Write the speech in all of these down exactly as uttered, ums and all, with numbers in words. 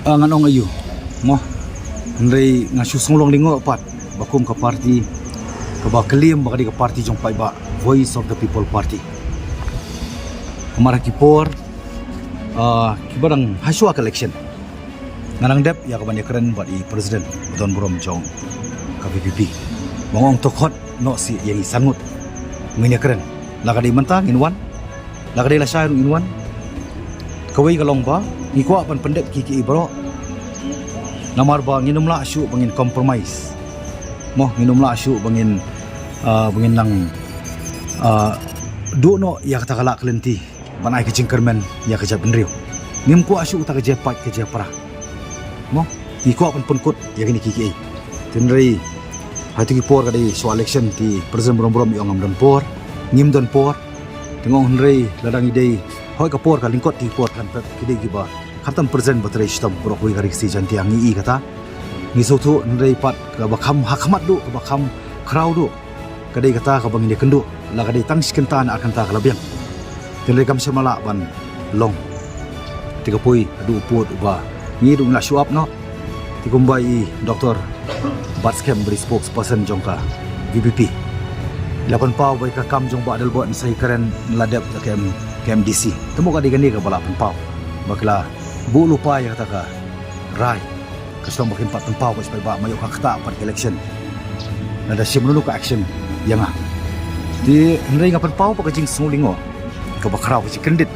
Ah, ngan ong aiu mo, hynrei nga shu sngewlong lyngngoh pat ba kum ka party kaba klim ba ka dei ka party jong paidbah, Voice of the People Party. Namar ha ki por, ah, kiba dang hashwa ka election, nga dang dep ïa kaban ïakren bad i president ba don burom jong ka VPP ba nga ong to khot noh sih ïa ngi san ngut. Ngin ïakren, la ka dei mynta ngin wan, la ka dei lashai ruh ngin wan. Kawei ka long ba ngi kwah ban pyndep ki ki baroh. Namar ba ngin ym lah shuh ba ngin compromise mo, ngin ym lah shuh ba ngin, ah, ba ngin nang, ah, duh noh ïa kata ka lad ka lynti ban ai ka jingkyrmen ïa ka jaitbynriew. Ngim kwah shuh kata ka jingpait ka jingpra mo. Ngi kwah ban pynkut ïa kine ki kiei. Hynrei ha kito ki por ka dei shuwa election, te president burom burom i ong ngam don por, ngim don por. Te nga ong hynrei lada ngi dei, hooid ka por ka lyngkot, te ki por kan pep, ki dei kiba khamtam president ba trei shitom baroh kawei ka Ri Khasi Jaiñtia, ngi i kata. Ngi sngewthuh, hynrei pat kaba kham ha khmat duh, kaba kham khraw duh, ka dei kata kaba ngin ïakynduh, la ka dei tang shi kynta ne ar kynta ka la biang. Te hynrei kam shym la lah ban long. Te ka poi haduh u pud uba ngi ruh ngi la shu ap noh. Te kumba i Doctor Batskhem ba dei spokesperson jong ka VPP, i la pynpaw ba ïa ka kam jong Bah Adelbert Nongsan i kren la dep da ka M, ka MDC. Te mo ka dei kane kaba la pynpaw ba ki la buh lypa ïa kata ka rai. Ka sdang ba kin pat pynpaw ba shu paidbah, ma ïoh ka ktah pat ka election, lada shim ruh ka action ïa nga. Te hynrei nga pynpaw ba ka jingsngew lyngngoh kaba khraw, ka jingkyndit.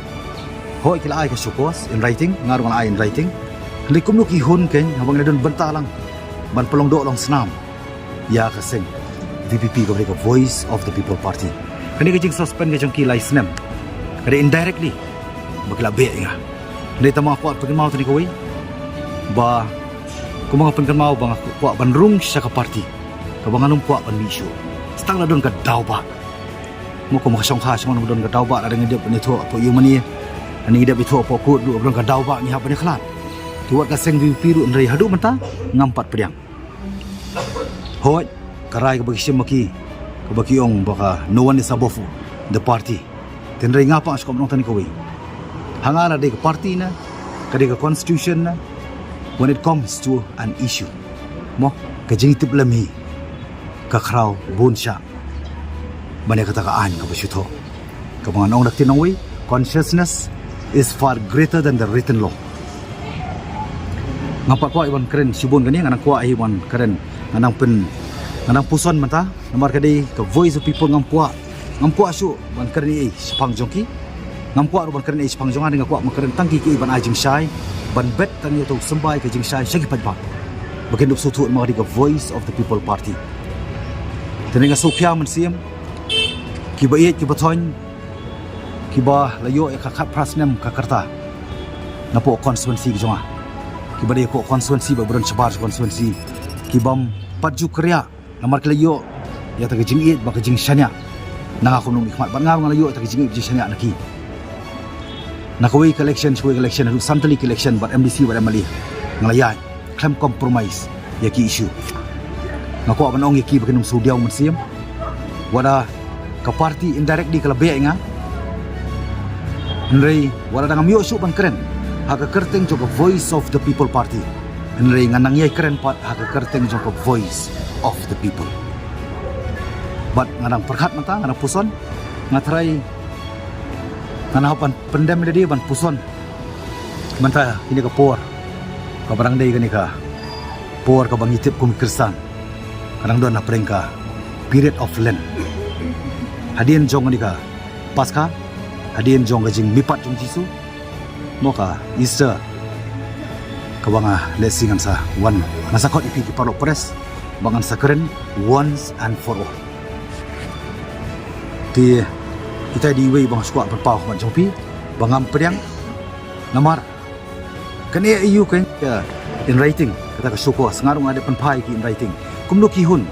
Hooid ki la ai ka show cause in writing, nga ruh nga la ai in writing. Hynrei kumno ki hun kein haba ngi la don bynta lang ban pynlong doh long snam ïa ka seng VPP kaba dei ka Voice of the People Party. Kane ka jingsuspend ka jong ki lai snem ka dei indirectly ba ki la beh ïa nga. Hynrei tang ba nga kwah pynkynmaw tang kawei ba, kumba nga pynkynmaw ba nga kwah ban rung sha ka party kaba ngan ym kwah ban mih shuh. Tang la don ka daw ba mo, kum ka shongkha shongkha don ka daw ba, lada ngi dep ban ïathuh hapoh ïingmane, lada ngi dep ïathuh hapoh court ruh don ka daw ba ngi hap ban ïakhlad. Te wat ka seng VPP ruh hynrei haduh mynta ngam pat pdiang. Hooid, ka rai kaba ki shim ma ki, kaba ki ong ba ka no one is above the party. Te hynrei nga pat nga sngewkmen ong tang kawei. Ha nga la dei ka party ne ka dei ka constitution ne, when it comes to an issue mo, ka jingtip lem hi ka khraw bun sha ban ïa kata ka aiñ kaba shu thoh. Kaba ngan ong da ka ktien nongwei, consciousness is far greater than the written law. Nga pat kwah hi ban kren shibun kane, nga nang kwah hi ban kren, nga nang pyn, nga nang puson mynta. Namar ka dei ka Voice of People, ngam kwah, ngam kwah shuh ban kren ei ei shaphang jong ki. Ngam kwah ruh ban kren ei ei shaphang jong nga, nga kwah ban kren tang ki ki ban ai jingshai, ban bet tang ïa uto u symbai ka jingshai sha ki paidbah ba kin dup sngewthuh namar ka dei ka Voice of the People Party. Te nga sngewkhia mynsiem kiba ïeit kiba thoiñ, kiba la ïoh ïa ka khatphra snem ka rta napoh constituency ka jong nga, kiba dei hapoh constituency bad ba don shabar constituency, kibym pat ju kyrïah namar ki la ïoh ïa kata ka jingïeit bad ka jingshaniah na nga kum u nongmihkhmat, bad nga ruh nga la ïoh ïa kata ka jingïeit jingshaniah na ki. Na kawei ka election sha kawei ka election, haduh san tylli ki election bad MDC bad MLA, nga la ïaid khlem compromise ïa ki issue. Nga kwah ban ong ïa ki ba kin ym sngewdiaw mynsiem. Wat la ka party indirectly ka la beh ïa nga, hynrei wat la dang ngam ïoh shuh ban kren ha ka kyrteng jong ka Voice of the People Party, hynrei ngan nang ïai kren pat ha ka kyrteng jong ka Voice of the People. Bad nga dang pyrkhat mynta, nga dang puson, nga tharai ngan hap ban pyndem ïa lade ban puson mynta kine ka por kaba dang dei kane ka por kaba ngi tip kum ki Khristan ka dang don hapdeng ka period of Lent. Hadien jong kane ka Paskha, hadien jong ka jingmihpat jong Jisu, mo ka Easter, kaba nga lehse ngan sa wan, ngan sa khot ïa phi ki paralok press ba ngan sa kren once and for all. Te kita dei iwei ba nga sngewkwah pynpaw ha khmat jong phi ba ngam pdiang. Namar kane aiu kein, in writing, kata ka show cause, nga ruh nga dep pynphai ki in writing. Kumno ki hun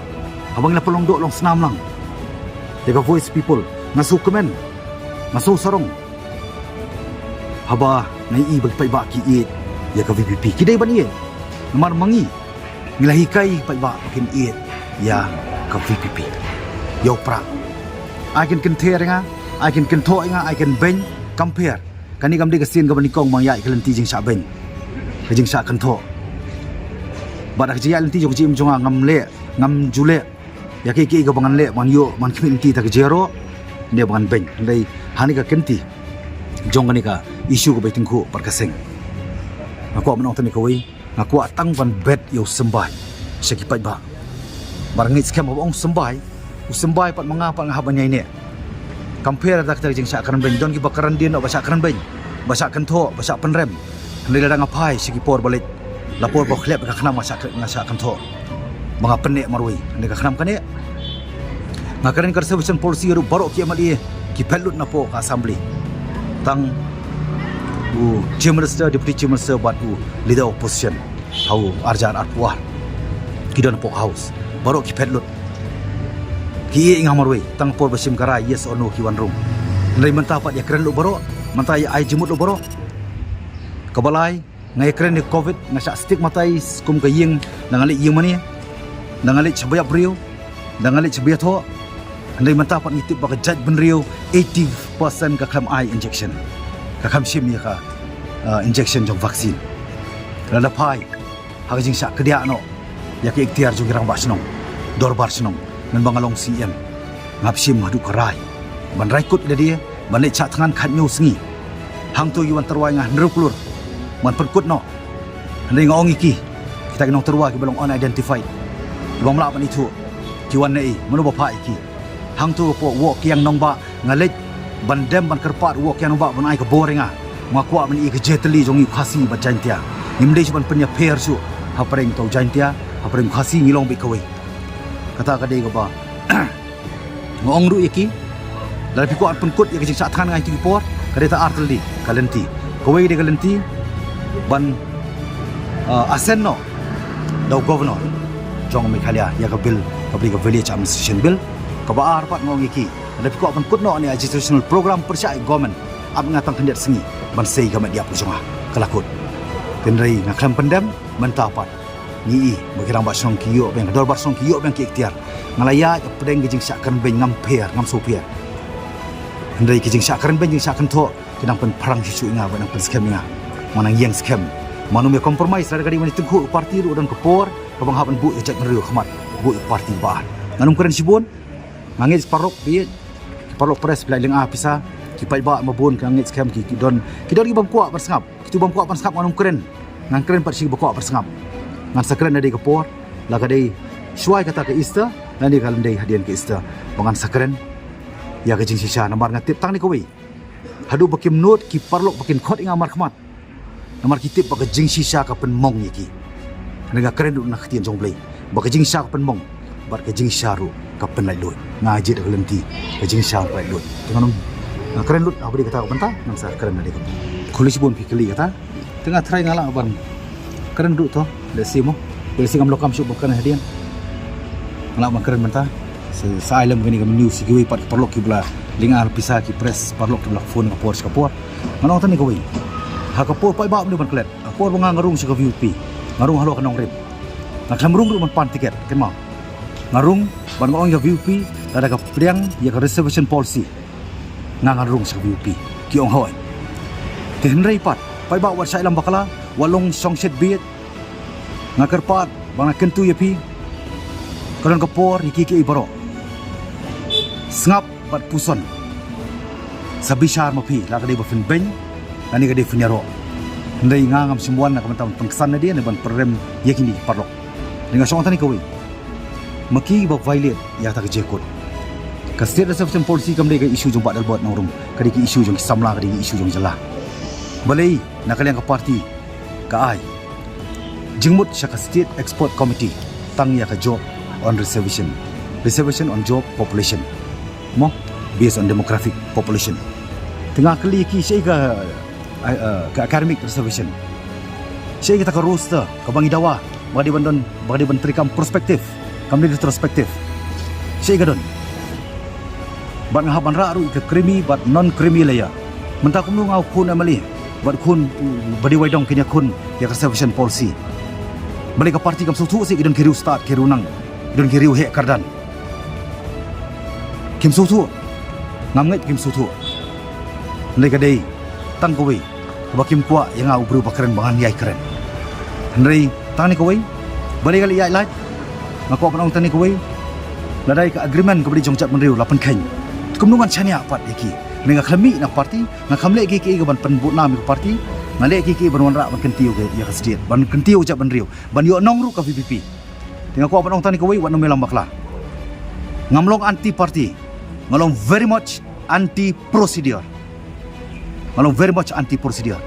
haba ngi la pynlong doh long snam lang ïa ka Voice People, nga sngewkmen, nga sngewsarong haba nga i ba ki paidbah ki ïeit ïa ka VPP. Ki dei ban ïeit namar ma ngi ngi la hikai paidbah ba kin ïeit ïa ka VPP. Ïa u Prah, ai kin kynther ïa nga, ai kin kynthoh ïa nga, ai kin beiñ, kam pher. Kane kam dei ka sien kaba nyngkong ba nga ïaid ka lynti jingshah beiñ. ka jingshah kynthoh. Bad ha ka jingïaid lynti jong ka jingim jong nga ngam leh, ngam ju leh ïa kiei kiei kaba ngan leh, ban ïoh, ban khmih lynti ïa ka jingïaroh, ne ba ngan beiñ. Hynrei ha kane ka kynti jong kane ka issue kaba ïatyngkhuh bad ka seng, nga kwah ban ong tang ïa kawei, nga kwah tang ban bet ïa u symbai sha ki paidbah. Bad nga ngeit skhem haba ong symbai, u symbai pat ma nga pat nga hap ban ïaineh. Compare da kata ka jingshah kren beiñ, don kiba kren dien noh ba shah kren beiñ, ba shah kynthoh, ba shah pynrem. Hynrei lada nga phai sha ki por ba leit, la por ba khlep ka khnam nga shah, nga shah kynthoh, ba nga pynneh marwei. Hynrei ka khnam kane, nga kren ka reservation policy ruh, baroh ki M L A ki phet lut na poh ka assembly. Tang u Chief Minister, Deputy Chief Minister bad u Leader Opposition ha u arhajar arphew ar ki don poh House, baroh ki phet lut. Ki ïeh ïa nga marwei, tang por ba shim ka rai yes or no ki wan rung. Hynrei mynta pat ïakren lut baroh, mynta ïa ai jingmut lut baroh. Kaba lai, nga ïakren ïa ka covid, nga shah stigmatize kum ka ïing, da nga leit ïing mane, da nga leit sha ba ïap briew, da nga leit sha ba ïathoh. Hynrei mynta pat ngi tip ba ka jaitbynriew eighty percent ka khlem ai injection, ka khlem shim ïa ka, uh, injection jong vaccine. Lada phai ha ka jingshah kdiah noh ïa ka iktiar jong ki rangbah shnong, dorbar shnong, ngan ba nga long C M, nga hap shim haduh ka rai ban rai kut ïa lade, ban leit shah thngan khathynñiew sngi. Hangto ki wan tyrwa ïa nga hynriew klur ban pynkut noh. Hynrei nga ong ïa ki, kita ki nongtyrwa kiba long unidentified, ki bym lah ban ithuh ki wan na ei, mano ba phah ïa ki. Hangto hapoh Woh Kiang Nongbah nga leit ban dem ban kyrpad Woh Kiang Nongbah ban ai ka bor ïa nga. Nga kwah ban ïoh ka jingïatylli jong ngi u Khasi bad Jaintia. Ngim dei shuh ban pynïapher shuh hapdeng uta u Jaintia, hapdeng u Khasi, ngi long beit kawei. Kata ka dei kaba nga ong ruh ïa ki, lada phi kwah ban pynkut ïa ka jingshah thngan nga ha kito ki por, ka dei ta ar tylli ka lynti. Kawei ka dei ka lynti ban, uh, assent noh da u Governor jong Meghalaya ïa ka bill kaba dei ka Village Administration Bill. Kaba ar pat nga ong ïa ki, lada phi kwah ban pynkut noh ïa ka agitation program pyrshah ïa ka government, ap ïa nga tang khyndiat sngi ban sei ïa ka met ïap ka jong nga, ka la kut. Hynrei nga khlem pyndem, mynta pat ngi i ba ki rangbah shnong ki ïoh biang, ka dorbar shnong ki ïoh biang ki iktiar. Nga la ïaid hapdeng ka jingshah kren beiñ, ngam pher, ngam sngewpher. Hynrei ka jingshah kren beiñ, jingshah kynthoh, ki dang pynphrang shuh shuh ïa nga, ba dang pynskhem ïa nga. Nga nang ïeng skhem, mano me compromise, lada ka dei ban ïatyngkhuh ka party ruh, don ka por kaba nga hap ban buh ïa ka jaitbynriew ha khmat, buh ïa ka party ba ar. Ngan ym kren shibun. Nga ngeit paralok, phi, ki paralok press, phi la lynga pisa, ki paidbah ma bun, nga ngeit skhem ki, ki don, ki don ki bym kwah ban sngap. Kito bym kwah ban sngap ngan ym kren. Ngan kren pat sha kiba kwah ban sngap. Ngan sa kren lada dei ka por, la ka dei shuwa kata ka Easter, lane ka lyndet hadien ka Easter, ba ngan sa kren ïa ka jingshisha. Namar nga tip tang ne kawei, haduh ba kim nud ki paralok ba kin khot ïa nga markhmat, namar ki tip ba ka jingshisha ka pynmong ïa ki. Nga kren ruh na ka ktien jong U Blei ba ka jingshisha ka pynmong bad ka jingshisha ruh ka pynlaitluid. Nga jied ha ka lynti ka jingshisha ka pynlaitluid. Te ngan ym, nga kren lut ha ba dei kata ka bynta, ngan sa kren na dei ka bynta. Khublei shibun phi kylli kata. Te nga tharai nga lah ban kren ruh to, lehse mo, lehse ngam donkam shuh ban kren hadien. Nga lah ban kren mynta. Sa, sa ai lem kane ka news ïa kiwei pat ki paralok kiba la lynga pisa, ki press, paralok kiba la phone ka por sha ka por. Ngan ong tang ne kawei, ha ka por paidbah ym dei ban klet, ha ka por ba nga, nga rung sha ka V P P, nga rung halor ka nongrim, nga khlem rung ruh ban pan tiket, kynmaw. Nga rung ban, nga ong ïa ka V P P, lada ka pdiang ïa ka reservation policy, nga ngan rung sha ka V P P. Ki ong hooid. Te hynrei pat, paidbah, wat shah ïalam bakla, wat long shong shet bieit. Nga kyrpad ba nga kyntu ïa phi, ka don ka por ïa kiei kiei baroh. Sngap bad puson. Sa bishar ma phi, la ka dei ba phin beiñ, lane ka dei phin ïaroh. Hynrei nga ngam shym wan na ka bynta ban pynksan nadien ne ban pynrem ïa kine ki paralok. Hynrei nga shong tang ne kawei, ma ki ba violate ïa kata ka jingkut. Ka State Reservation Policy kam dei ka issue jong Bah Dalbert Nongrum, ka dei ka issue jong ki samla, ka dei ka issue jong jylla. Balei na ka liang ka party ka ai jingmut sha ka State Expert Committee tang ïa ka job on reservation, reservation on job population, mo, based on demographic population. Te nga kylli ki, shaei ka, eh, eh, ka academic reservation? Shaei kata ka roster kaba ngi dawa ba ka dei ban don, ba ka dei ban treikam prospective, kam dei retrospective? Shaei ka don? Bad nga hap ban rah ruh ïa ka creamy bad non-creamy layer. Mynta kumno nga u khun M L A bad khun, uh, ba dei Waidong kin ïakhun ïa ka reservation policy? Balei ka party kam sngewthuh seh, ki don ki riewstad, ki riewnang, ki don ki riewheh kyrdan? Kim sngewthuh. Ngam ngeit kim sngewthuh. Hynrei ka dei tang kawei kaba kim kwah ïa nga u briew ba kren ba ngan ïai kren. Hynrei tang ne kawei, balei ka leh ïaid lait? Nga kwah ban ong tang ne kawei, lada ka agreement kaba dei jong jaitbynriew la pynkheiñ, te kumno ngan shaniah pat ïa ki? Hynrei nga khlem mih na party, nga khlem leh kiei kiei ban pynbud nam ïa ka party. Nga leh kiei kiei ban wanrah ban kyntiew ïa ka state, ban kyntiew jaitbynriew, ban ïoh nong ruh ka VPP. Te nga kwah ban ong tang ne kawei, wat nym ïalam bakla. Ngam long anti party, nga long very much anti procedure. Nga long very much anti procedure.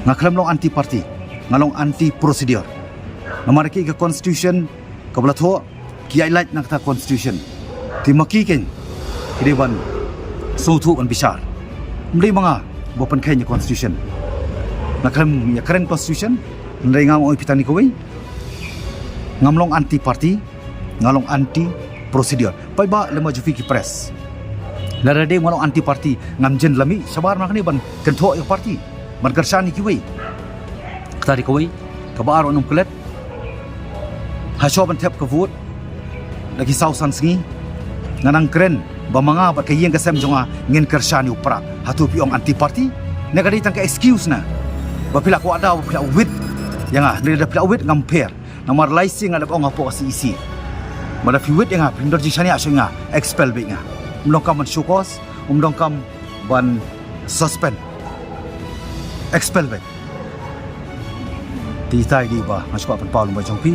Nga khlem long anti party, nga long anti procedure. Namar ki ka constitution kaba la thoh, ki ïaid lait na kata constitution. Te ma ki keiñ ki dei ban sngewthuh ban bishar. Ym dei ma nga ba pynkheiñ ïa constitution. Nga khlem ïa kren constitution. Hynrei nga ong ïa phi tang ne kawei, ngam long anti party, nga long anti procedure. Paidbah, lem ba jong phi ki press, lada dei nga long anti party, ngam jin la mih shabar ma kane ban kynthoh ïa ka party, ban kyrshan ïa kiwei. Kata dei kawei. Kaba ar, wat nym klet. Hashwa ban thep ka vote, da ki saw san sngi, nga nang kren ba ma nga bad ka ïing ka sem jong nga ngin kyrshan ïa u Prah. Hato phi ong anti party? Ne ka dei tang ka excuse na ba phi la kwah da ba phi la wit ïa nga? Hynrei lada phi la wit, ngam pher. Namar lai sien nga dep ong hapoh ka CEC, ba lada phi wit ïa nga, phim don jingshaniah shuh ïa nga, expel beit nga. Ym donkam ban show cause, ym donkam ban suspend, expel beit. Te ita i dei ba nga shu kwah pynpaw lem ba jong phi.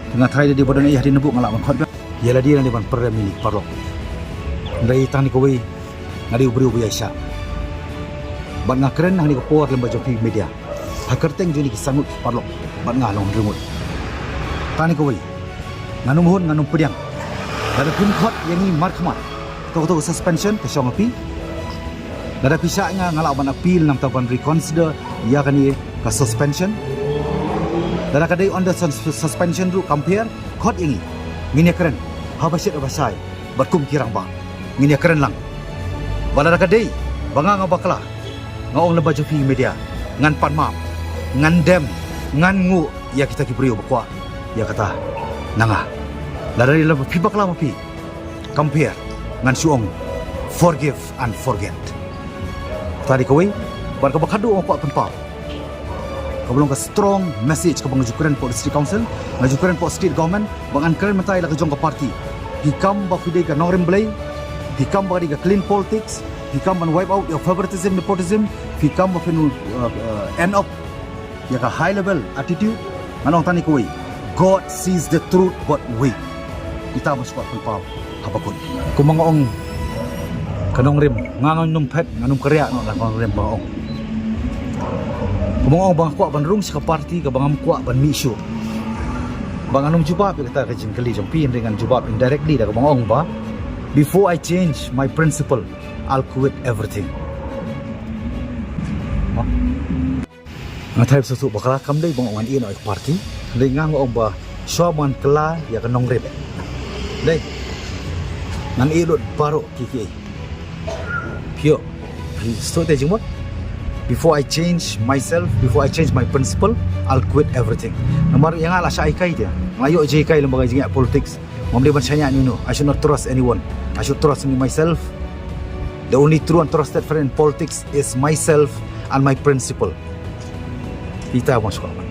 Te nga tharai da dei ba don ei hadien na buk nga lah ban khot beit ïa lade lane ban pyrem ïa ki paralok. Hynrei tang ne kawei, nga dei u briew ba ïaishah. Bad nga kren hangne ka por lem ba jong phi media, ha kyrteng jong ki sanguk paralok, bad nga long hynriew ngut. Tang ne kawei, nganum hun nganum pdiang. Lada phim khot ïa ngi markhmat, to to suspension ka shong ha phi. Lada phi shah ïa nga, nga lah ban appeal namar ban reconsider ïa kane ka suspension. Lada ka dei on the sus-, suspension ruh, kam pher, khot ïa ngi, ngin ïa kren haba shit haba shai bad kum ki rangbah, ngin ïa kren lang. Bad lada ka dei ba nga nga bakla, nga ong lem ba jong phi media, ngan pan map, ngan dem, ngan nguh ïa kita ki briew ba kwah ïa kata na nga. Lada dei lem ba phi bakla ma phi, kam pher, ngan shu ong forgive and forget. Kata dei kawei. Bad kaba khatduh nga kwah pynpaw, kaba long ka strong message kaba nga ju kren hapoh District Council, nga ju kren hapoh State Government, ba ngan kren mynta ïa la ka jong ka party. Phi kam ba phi dei ka nongrim Blei, phi kam ba ka dei ka clean politics, phi kam ban wipe out ïa favoritism, nepotism, phi kam ba phin, uh, uh, end up ïa ka high level attitude. Ngan ong tang ne kawei, God sees the truth both way. Ita ma shu kwah pynpaw haba kut. Kumba nga ong, ka nongrim, nga ngan nym phet, ngan nym kyrïah noh la ka nongrim ba nga ong. Kumba nga ong ba nga kwah ban rung sha ka party kaba ngam kwah ban mih shuh. Ba ngan nym jubab ïa kata ka jingkylli jong phi, hynrei ngan jubab indirectly da kaba nga ong ba, before I change my principle, I'll quit everything. Nga tharai sngewthuh bakla, kam dei ba nga ong ngan ïeh noh ïa ka party. Dei nga nga ong ba shuwa ba ngan kylla ïa ka nongrim, dei ngan ïeh lut baroh kiei kiei. Phi ïoh, phi sngewthuh te jingmut. Before I change myself, before I change my principle, I'll quit everything. Namar ïa nga la shah hikai te, nga ïoh jinghikai lem ba ka jingïaid politics. Ngam dei ban shaniah ïano ïano. I should not trust anyone. I should trust only myself. The only true and trusted friend in politics is myself and my principle. Ita ma shu kwah ban